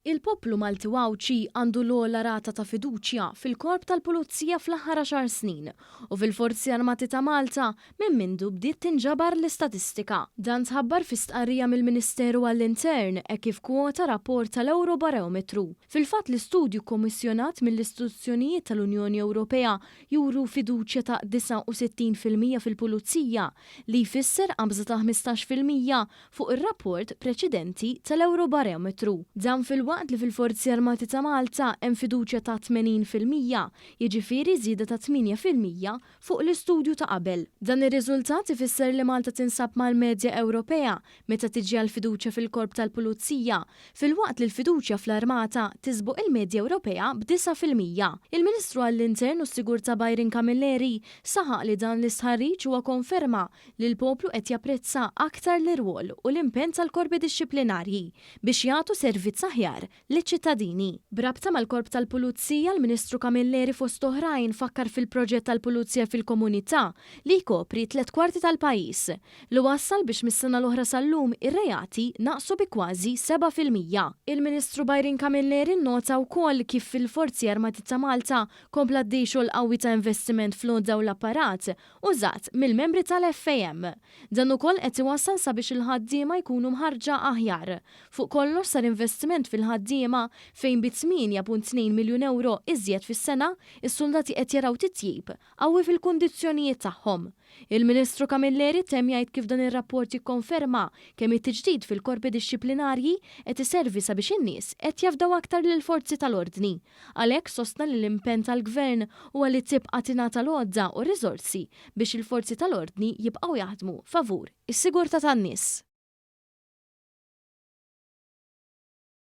Il-poplu Malti u Għawdxi għandu l-ogħla rata ta' fiduċja fil-Korp tal-Pulizija fl-aħħar għaxar snin u fil-Forzi Armati ta' Malta minn mindu bdiet tinġabar l-istatistika. Dan tħabbar fi stqarrija mill-Ministeru għall-Intern hekk kif kwota rapport tal-Ewrobarometru. Fil-fatt l-istudju kkommissjonat mill-istituzzjonijiet tal-Unjoni Ewropea juru fiduċja ta' 69% fil-Pulizija li jfisser qabża ta' 15% fuq ir-rapport preċedenti tal-Ewrobarometru. Dan filwaqt li fil-Forzi Armati ta' Malta hemm fiduċja ta' 80%, jiġifieri żieda ta' 8% fuq l-istudju ta' qabel. Dan ir-riżultat ifisser li Malta tinsab mal-medja Ewropea meta tiġi għall-fiduċja fil-Korp tal-Pulizija, filwaqt li l-fiduċja fl-Armata tisboq il-medja Ewropea b'9%. Il-Ministru għall-Intern u s-Sigurtà Byron Camilleri saħaq li dan l-istħarriġ huwa konferma li l-poplu qed japprezza aktar l-irwol u l-impenn tal-korpi dixxiplinarji biex jagħtu servizz aħjar liċ-ċittadini. B'rabta mal-Korp tal-Pulizija, l-Ministru Camilleri fost oħrajn fakkar fil-proġett tal-Pulizija fil-Komunità li jkopri tlett kwarti tal-pajjiż, li wassal biex mis-sena l-oħra sal-lum ir-reati naqsu bi kważi 7%. Il-Ministru Byron Camilleri nnota wkoll kif fil-Forzi Armati ta' Malta kompla għaddej xogħol qawwi ta' investiment fl-għodda u l-apparat użat mill-membri tal-FAM. Dan ukoll qed iwassal sabiex il-ħaddiema jkunu mħarrġa aħjar. Fuq kollox sar investiment fil-ħaddiema fejn bi 8.2 miljun ewro iżjed fis-sena, is-suldati qed jaraw titjib qawwi fil-kundizzjonijiet tagħhom. Il-Ministru Camilleri temm jgħid kif dan ir-rapport jikkonferma kemm it-tiġdid fil-korpi dixxiplinarji qed iservi sabiex in-nies qed jafdaw aktar lill-forzi tal-ordni. Għalhekk sostna li l-impenn tal-Gvern huwa li tibqa' tingħata l-għodda u r-riżorsi biex il-forzi tal-ordni jibqgħu jaħdmu favur is-sigurtà tan-nies.